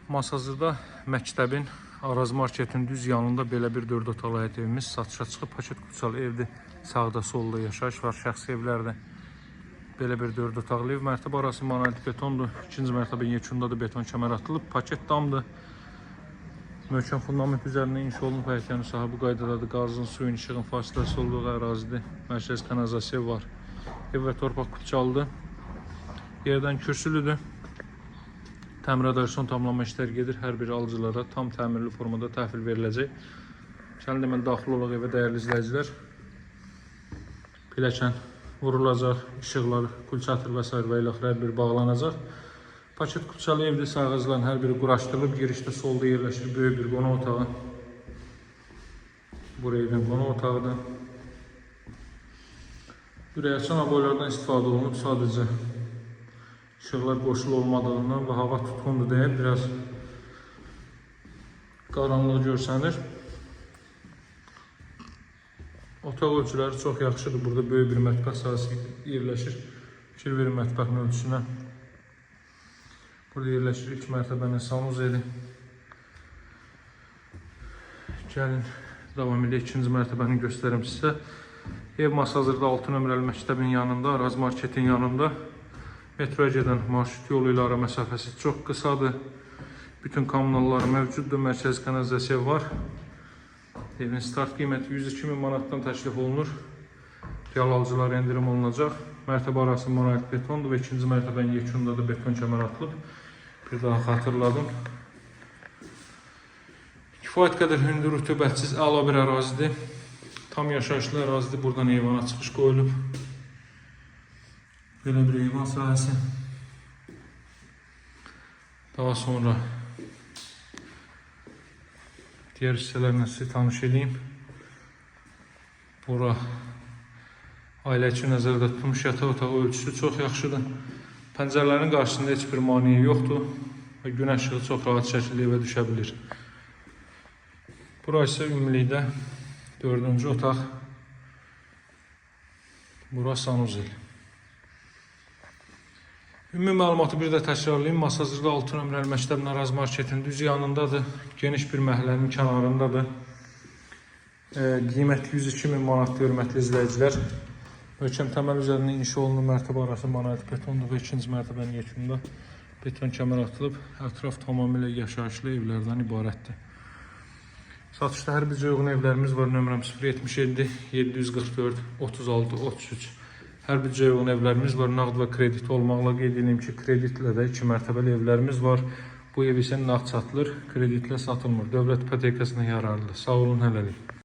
Masazırda məktəbin, Araz marketin düz yanında belə bir 4 otaqlı həyət evimiz satışa çıxıb. Paket kupçalı evdir. Sağda, solda yaşayış var, şəxsi evlərdə. Belə bir 4 otaqlı ev. Mərtəbə arası monolit betondur. İkinci mərtəbə yekunda da beton kəmər atılıb. Paket damdır. Möhkəm fundament üzərində inşa olunub həyətyanı sahə bu qaydadadır. Qazın, suyun, işığın fasiləsi olduğu ərazidir. Mərkəzi kanalizasiya var. Ev və torpaq kupçalıdır. Yerdən kürsülüdür. Təmirə dair son tamamlama işləri gedir. Hər bir alıcılara tam təmirli formada təhvil veriləcək. Gəlin də mən daxil olaq evə, dəyərli izləyicilər. Pilləkən vurulacaq, işıqlar, kulçatır və sair və ilaxır hər biri bağlanacaq. Paket kupçalı evdə sayğacların hər biri quraşdırılıb. Girişdə solda yerləşir böyük bir qonaq otağı. Buraya evin qonaq otağıdır. Ürək açan aboylardan istifadə olunub. Sadəcə işıqlar qoşulu olmadığından və hava tutqundur deyə biraz qaranlıq görsənir. Otaq ölçüləri çox yaxşıdır. Burada böyük bir mətbəx sahəsi yerləşir. Fikir verin mətbəxin ölçüsünə. Burada yerləşir ilk mərtəbənin sanuzeli. Gəlin davam edək, ikinci mərtəbəni göstərim sizə. Ev Masazırda 6 nömrəli məktəbin yanında, Araz marketin yanında. Metroya gedən marşrut yolu ilə ara məsafəsi çox qısadır. Bütün kommunallar mövcuddur, mərkəzi kanalizasiya var. Evin start qiyməti 102 min manatdan təklif olunur. Real alıcılara endirim olunacaq. Mərtəbə arası monolit betondur və ikinci mərtəbənin yekunda da beton kəmər atılıb. Bir daha xatırladım. Kifayət qədər hündür, rütubətsiz, əla bir ərazidir. Tam yaşayışlı ərazidir. Buradan eyvana çıxış qoyulub. Belə bir eyvan sahəsi. Daha sonra digər hissələrlə sizi tanış edeyim. Bura ailə üçün nəzərdə tutulmuş yataq otağı, ölçüsü çox yaxşıdır. Pəncərələrin qarşısında heç bir maneə yoxdur və günəş işığı çox rahat şəkildə evə düşə bilir. Bura isə ümumilikdə dördüncü otaq. Bura sanuzel. Ümumi məlumatı bir də təkrarlayım. Masazırda 6 nömrəli məktəbin, Araz marketin düz yanındadır. Geniş bir məhəllənin kənarındadır. Qiymət 102 min manatdır, hörmətli izləyicilər. Möhkəm təməl üzərində inşa olunub, mərtəbə arası monolit betondur və ikinci mərtəbənin yekununda beton kəmər atılıb. Ətraf tamamilə yaşayışlı evlərdən ibarətdir. Satışda hər büdcəyə uyğun evlərimiz var. Nömrəm 077 744 36 33. Hər büdcəyə uyğun evlərimiz var. Nağd və kredit olmaqla, qeyd edeyim ki, kreditlə də 2 mərtəbəli evlərimiz var. Bu ev isə nağd satılır, kreditlə satılmır. Dövlət ipotekasına yararlıdır. Sağ olun hələlik.